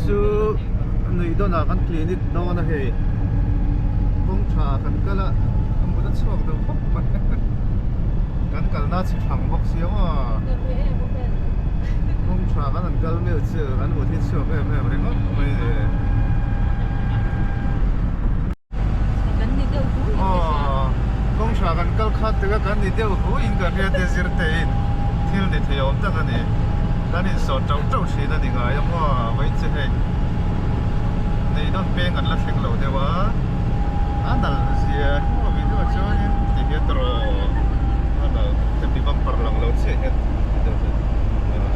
chu Nuidawnah kan clinic dawn a hei kawng tha kan kal a a mut a chhuak deuh khawp mai kan kalna chhe thlang bawk sia maw kawng tha kan han kal meuh chu kan mut hi chhuak em em ringawt mai a ni. Kawng tha kan kal khat tuk a kan ni deuh hu in ka hria te zir te in thil ni thei awm tak a ni kan in sawt tauh tauh thin a ni ngai a maw mai che hei nei dawn peng an la thleng lo deuh a a nal zia hmuh a video chuan in ti hian tawrh a nal hemi bumper lang lo chiah hian ti deuh hian a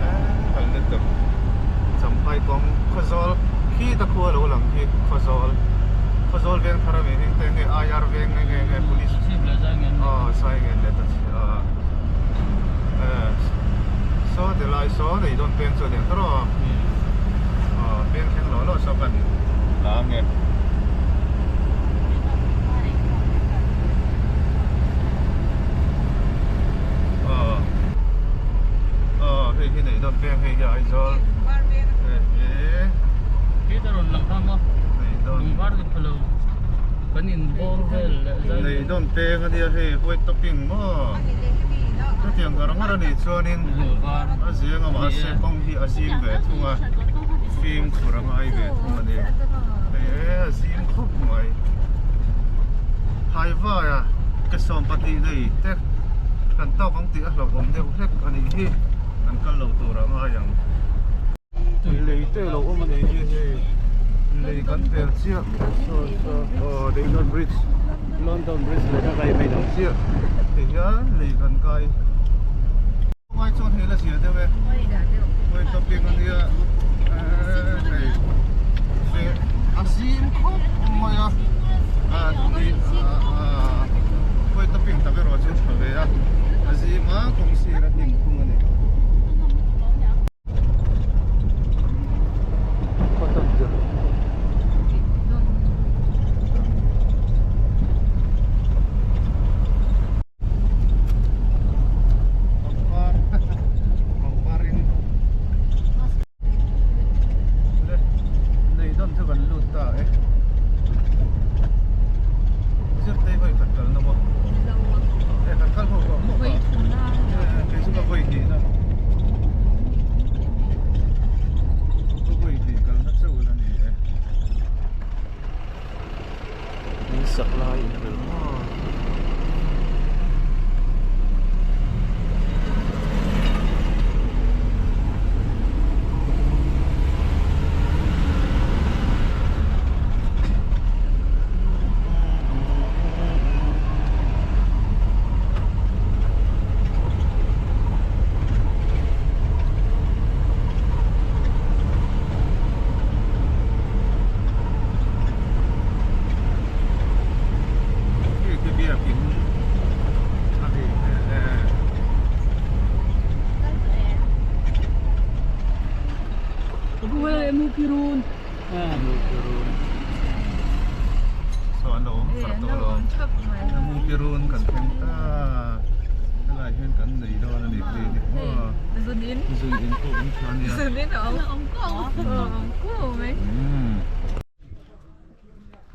nal lutuk champhai kawng khawzawl khi ta khua lo lang khi khawzawl. Khawzawl veng thar a mi hming te nge IR veng nge nge nge police aw sai nge let a eh saw ti lai saw nei dawn peng chu a ni ang tawrh aw aw peng thleng lo lo saw kan la nge aw aw hei hi nei dawn peng hei hi Aizawl hei hi Nei dawn peng a nia hei white topping maw chutiang ngar ngar a nih chuanin a zeng a mahse kawng hi a zim ve thung a fimkhur a ngai ve thung a ni hei e a zim khawp mai haivai a ke 12 nei te kan tawk ang tih a hlauhawm deuh hlek a nih hi kan kal lo tur a ngai ang. Lei te lo awm a ni hi hei lei kan pel chiah saw saw aw London bridge London bridge leh a kai mai dang chiah ti hian lei kan kai ngai chuan hei la zia deuh e hawi topping a nia hei a zim khawp mai a hawi topping tak erawh chu tha ve a a zim a kawng sir a hnim thung a ni. Sak lai in rel maw.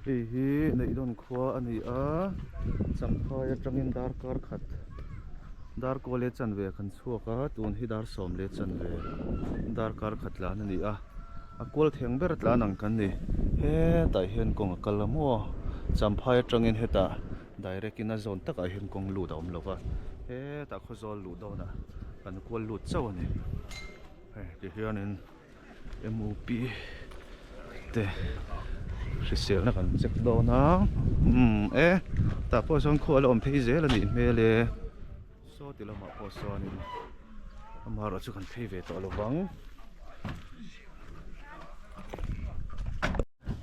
Hei hi Neihdawn khua a ni a, Champhai atangin darkar khat darkaw leh chanve kan chhuak a, tun hi dar sawm leh chanve darkar khat tlan a ni a, a kual theng ber tlan ang kan ni, hetah hian kawng a kal a maw, Champhai atangin hetah direct in a zawn takah hian kawng lut a awm lo va, hetah khawzawl luh dawnah kan kual lut chauh a ni, hei tihianin. MUP te hriselna kan check dawn a umm e tah pawh sawn khua la awm phei zel a nih hmel e saw ti lamah pawh sawnin amaherawh chu kan phei ve tawh lo vang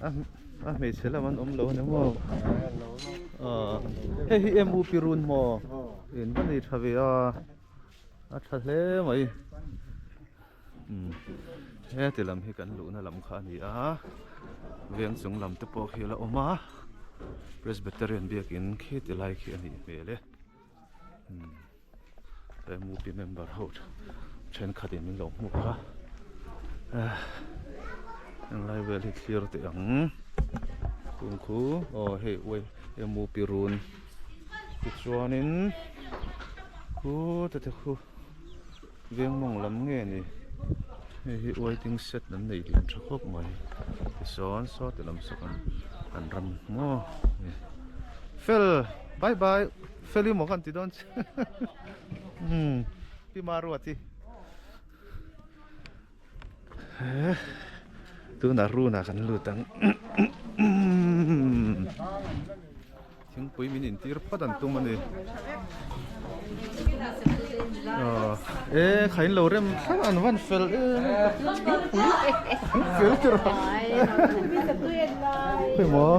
a hmeichhe lam an awm lo a ni maw ah hei hi MUP run maw in va nei tha ve a a tha hle mai. Heti lam hi kan luhna lam kha a ni a veng chung lam te pawh khi a la awm a Presbyterian biakin khi ti lai khi a nih hmel e MUP member ho thenkhatin min lo hmuh a. Englai vel hi thlir teh ang. Chung khu aw hei uai emu pi run tichuanin khute te khu veng mawng lam nge ni hei hi waiting shed an nei lian tha khawp mai tisawn saw ti lam saw kan an ram maw fel bye bye feli maw kan ti dawn che umm pi maruati. Tunah run ah kan lut ang thingpui min intir phawt an tum a ni e kha in lo rem thlap an van fel em thingpui an fel tir a emaw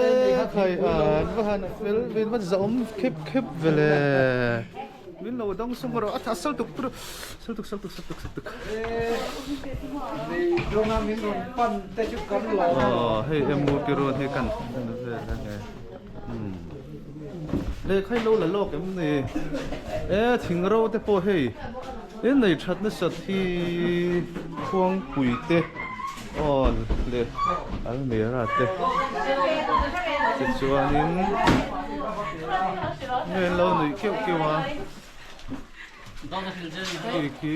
e khai an va han fel min va zahawm khep khep vele. Min lo dang sung rawh a tha sal tuk tur sal tuk sal tuk sal tuk sal tuk Nei dawnga min rawn pan te chu kan lo Aw hei emu ti rawn hi kan vel a nge Lehkha hi lo la lawk em ni e thing ro te pawh hei in nei that nasat hi khuangpui te aw leh almira te tichuanin nge an lo nuih keuh keuh a khi khi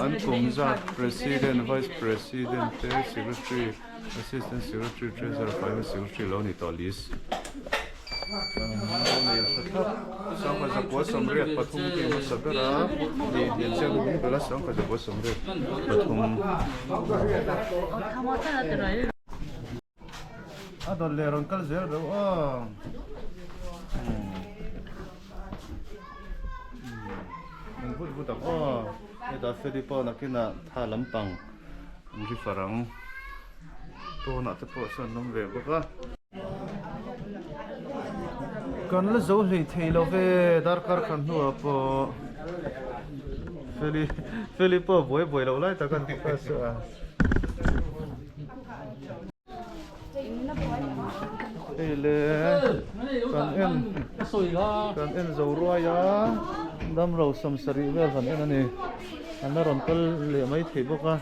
An kum zat President, Vice President te, Secretary, Assistant Secretary, Treasurer, Finance Secretary lo ni tawh list an lo nei tha thlap. 1983 tih hmasa ber a ni inziak na hming ber a 1983. A dawt leh rawn kal zel reuh aw. Eng vut vut ang aw. Hetah Feli pawh nakinah tha lampang an ri far ang. Pawnah te pawh sawn an awm ve bawk a. Kan la zo hlei thei lo ve darkar khan hnuah pawh Feli Feli pawh buai buai loh lai tak a ni ta se a. Hei le kan en kan en zo ruai a damlo sawmsarih vel kan en a ni an la rawn kal leh mai thei bawk a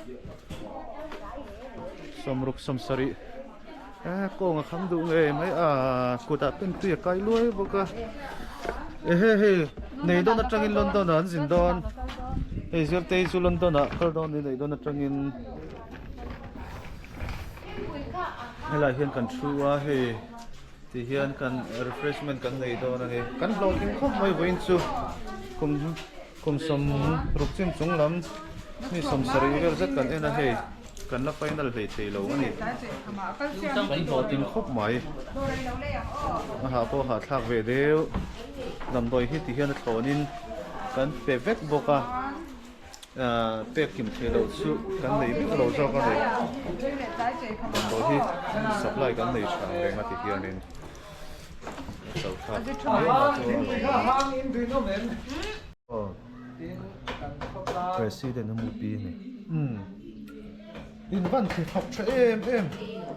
sawmruk sawmsarih eh kawng a kham duh ngei mai a kutah pen tui a kai luai bawk a ehe hei nei dawn atangin London ah an zin dawn hei zirtei chu London ah kal dawn a ni nei dawn atangin. Helai hian kan thu a hei ti hian kan refreshment kan nei dawn a ni kan hlawhtling khawp mai vawiin chu kum kum sawm ruk chin chung lam mi sawm sarih vel zet kan en a hei kan la final hlei thei lo a ni kan hlawhtling khawp mai a hah pawh a hahthlak ve deuh damdawi hi ti hian a thlawnin kan pe vek bawk a. Pek kim theih loh chu kan nei vek lo zawk a ni. Damdawi hi supply kan nei tha ang reng a ti hianin chauh thlak mai a chu a lo awm. President a mupi a ni. In van thli thawk tha em em.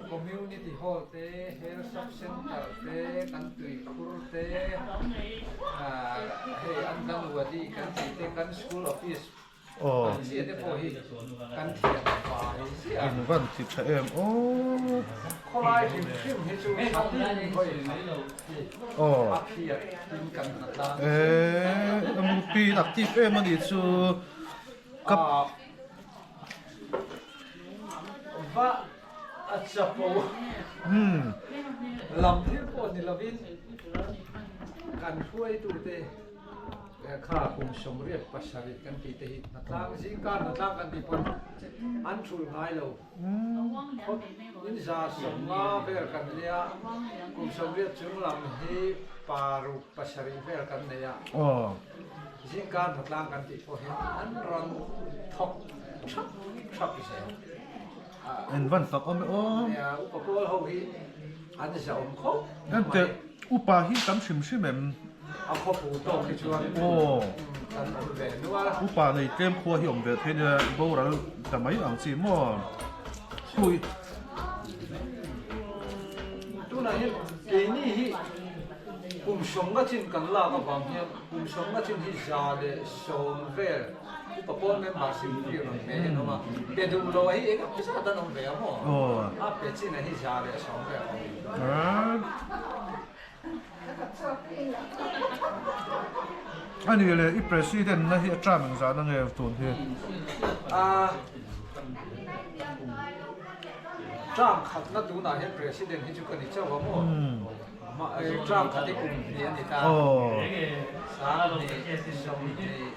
Community hall te, Health Sub Center te, kan tuikhur te, hei Anganwadi kan tih te, kan school office an ziah te pawh hi kan thiam fai ziah. In van thli tha em aw. Khawlai hrim hrim hi chu tha tin hawi a phiat tin kan hna tlang. Eee, mupi in active em a nih chu. Ka. Va a chapo lam thil pawh ni lovin kan hruaitute kha kum 87 kan tih te hi hnatlang zingkar hnatlang kan tih pawn an thulh ngai lo. In 150 vel kan nia kum 80 chung lam hi paruk pasarih vel kan nei a. Zingkar hnatlang kan tih pawh hian an rawn thawk thap thap zel. En van fak awm e aw. Nia, upa pawl ho hi an zahawm khawp mai. Enteh, upa hi tam hrim hrim em? A khawpu tawk hi chuan kan awm ve nual a. Upa nei tlem khua hi awm ve thei nia, boral ta mai ang chi maw? Hui. Tunah hian keini hi kum sawmnga chin kan lak avang hian kum sawmnga chin hi 110 vel upa pawl member sim hi rawn pe hian awm a, pe duh lo hi eng emaw zat an awm ve a maw? A pe chin ah hi 110 vel a awm. A nih leh i president na hi a term engzah na nge tun hi? Term khatna tunah hian president hi chu ka ni chauh a maw? Term khat hi kum hnih a ni ta. 2023.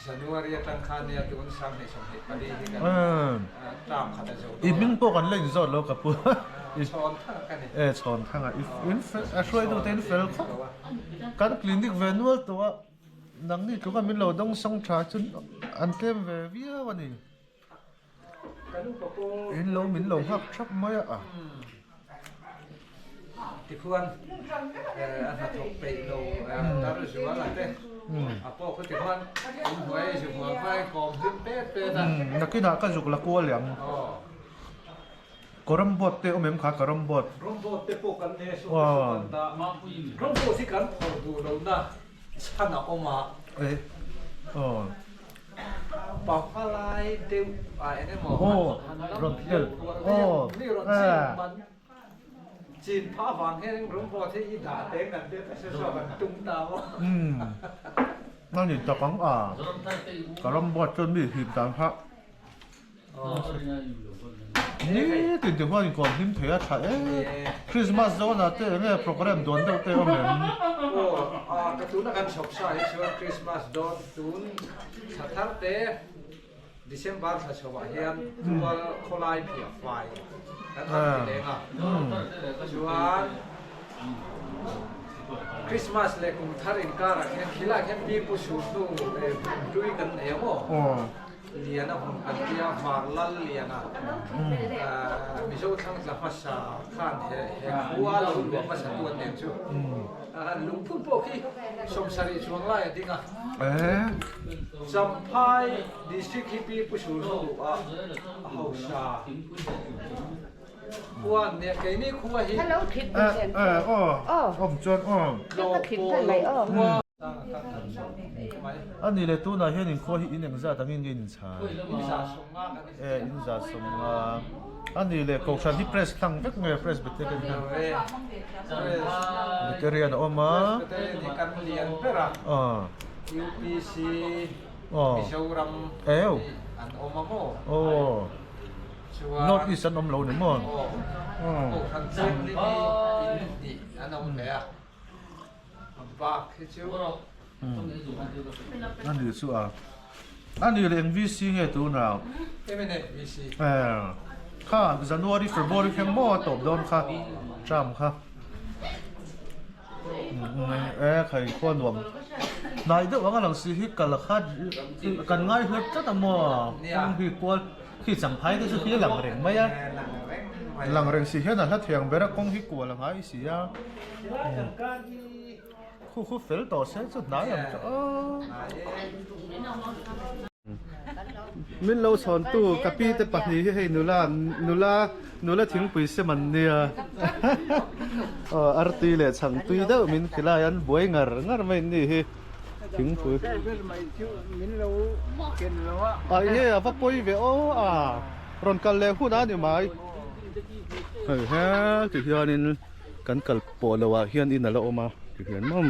January atang khan nia tun 2024 hi kan term khat a zo I hming pawh kan la inzawt lo ka pu. Chhawn thang ka ni. E chhawn thang a in fel a hruaitu te in fel khawp. Kan clinic ve nual tawh a nangni tluka min lo dawng sawng tha chu an tlem ve viau a ni. In lo min lo nghak thap mai a. Tikhuan a hnathawk peih lo tar zual a te a pawh khu tikhuan in hnuai zuk hmuam hmai kawm hlim pet pet a. Nakinah ka zuk la kual ang. Karam board te awm em kha karam board. Rawng board te pawh kan nei a saw te saw kan dah. Rawng board hi kan phawrh duh lohna chhan a awm a. Pavalai deuh ah eng emaw han lam phuar deuh mi rawn chin man chin phah avang hian rawng board hi i dah teng kan tia ka hre zawk an tum ta maw. A ni tak ang a, karam board chuan mi hip dan kha. Ni tin te huan inkawn hlim thei a tha e. Christmas zawn ah te enge program dawn deuh te awm em? Aw a ka tuna kan chhawp sa hi chuan Christmas dawn tun thla thar te December thla chho ah hian tual khawlai phiah fai kan han ti leng a chuan Christmas leh kum thar inkar ah khian khilai khian pi pu su hnu hlui kan nei ang aw. Liana hmun kan tia Hmar Lal Liana Mizo thlangtla hmasa khan he he khua lo luah hmasa tu an nen chu lungphun pawh khi 70 chuang lai a ding a. Champhai District hi Pi Pu Sulhnu a hausa khua an nia keini khua hi tlawh pawh lo khua. A ni le tunah hian inkhua hi in engzat angin nge in inchhai? E in za sawmnga. A ni le kohhran hi press hlang vek nge Presbyterian hian? Presbyterian a awm a. Presbyterian hi kan lian ber a. UPC Mizoram hi an awm a maw? Aw. North East an awm lo ni maw? Aw. Kohhran thianghlim hi in hnih an awm hle a. Bak hi chu. A ni chu a. A ni leh eng VC nge tunah? MNF VC. Kha January February kha maw a tawp dawn kha term kha. E khai khua nuam. Hnai deuh ang a lang si hi kal kha kan ngai hlat tlat a maw? Kawng hi kual khi champhai te chu khi a lang reng mai a. Lang reng si hian a hla thiang ber a kawng hi kual a ngai si a. Khu khu fel tawh se chu hnai ang chu aw. Min lo chhawn tu ka pi te pahnih hi hei nula nula nula thingpui sem an nia aw artui leh chhang tui deuh min khilai an buai ngar ngar mai an ni hi thingpui ah nge a va pawi ve aw a rawn kal leh hun a ni mai hei he ti hianin. Kan kal pawh loh ah hian in a la awm a tihian mam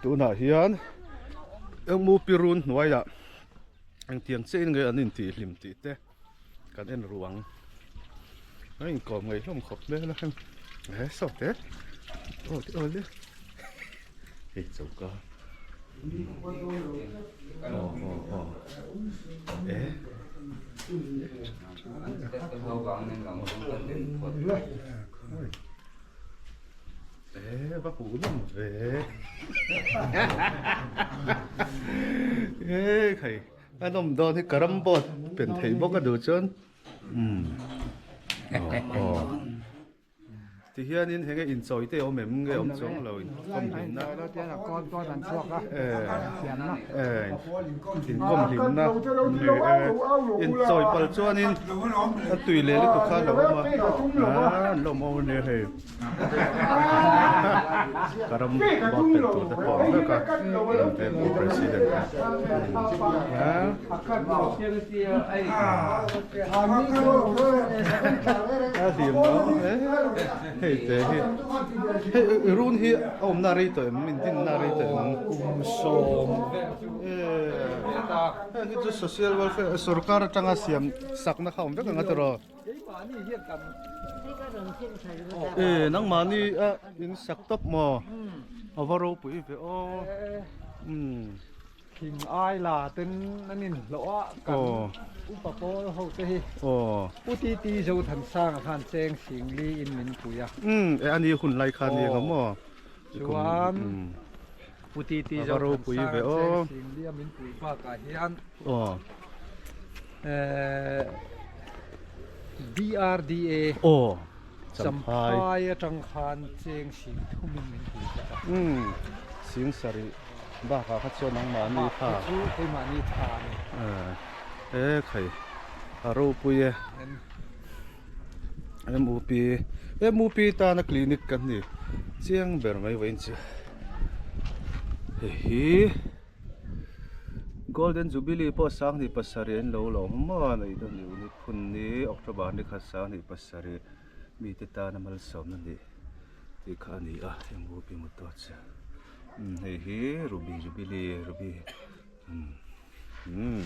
tunah hian engmaw pirun hnuaiah engtiang chiah in nge an intih hlim tih te kan en ru ang a inkawm ngaih hlawm khawp hmel a heng he saw te aw te aw le hei choka aw aw aw e. E va huh lawm ve e khai a nawm dawn hi carrom board pen thei bawk a duh chuan umm aw. Tihianin heng e inchawi te awm em nge awm chuang lo inkawm hlimna eh inkawm hlimna ni e inchawi pal chuanin a tui leh lutuk kha a lo awm a ah an lawm awm ania hei ka ram bak tel tur te pawh ang vek a an president ah. A hlim lo hei te hi hei run hi a awmna rei tawh em min dinna rei tawh em kum sawm vel chu heng hi chu social welfare sorkar atanga siam sakna kha awm vek ang a tiraw e nangmahni a in sak tawp maw a va ropui ve aw umm. Thing ai la ten an inhlawh a, kan upa pawl ho te hi Pu Titi Zothansanga khan cheng singli in min pui a. Umm e ani hun lai kha ni ang maw? Chuan Pu Titi Zothansanga cheng singli a min pui bakah hian DRDA Champhai atang khan cheng sing thum in min pui bawk a. Umm sing sarih. Bakah kha chuan nangmahni tha. Bak chu keimahni tha a ni. E khai a ropui e. MUP MUP tana clinic kan ni chiang ber mai vawiin chu. Hei hi Golden Jubilee pawh sanghnih pasarih an lo lawm maw a nei dawn ni unit phun ni October ni khat sanghnih pasarih mite tana malsawmna ni tih kha a ni a MUP motor chu. Hei hi Ruby Jubilee Ruby umm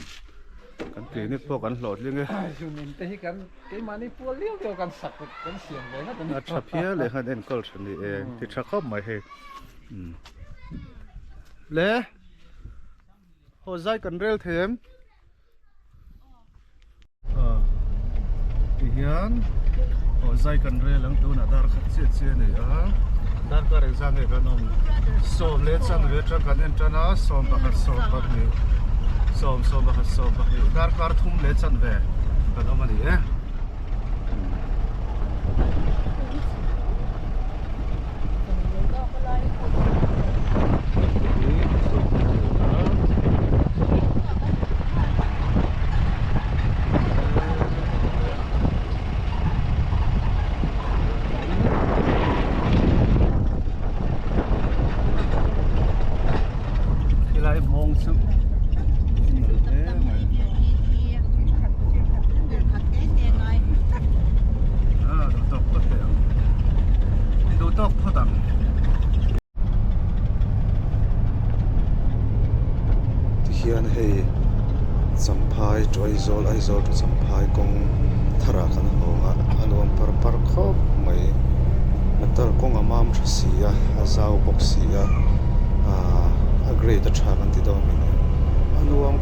kan clinic pawh kan hlawhtling e. Zunin te hi kan keimahni pual liau liau kan sak kan siam ve ngat a ni. A tha phial e khan enkawl tha ni e ti tha khawp mai hei le haw zai kan rel thei em. Tihian aw zai kan rel ang tunah dar khat chiah chiah a ni a darkar engzah nge kan awm sawm leh chanve atang kan en tan a sawm pakhat sawm pahnih sawm sawm pakhat sawm pahnih darkar thum leh chanve kan awm a ni e. Helai hmawng chu nalh hle mai. Ah duh tawk phawt teh ang. Duh tawk phawt ang. Tihian hei Champhai to Aizawl Aizawl to Champhai kawng tharah kan hawng a a nuam par par khawp mai metal kawng a mam tha si a a zau bawk si a ahh a grade a tha kan ti dawn a ni a nuam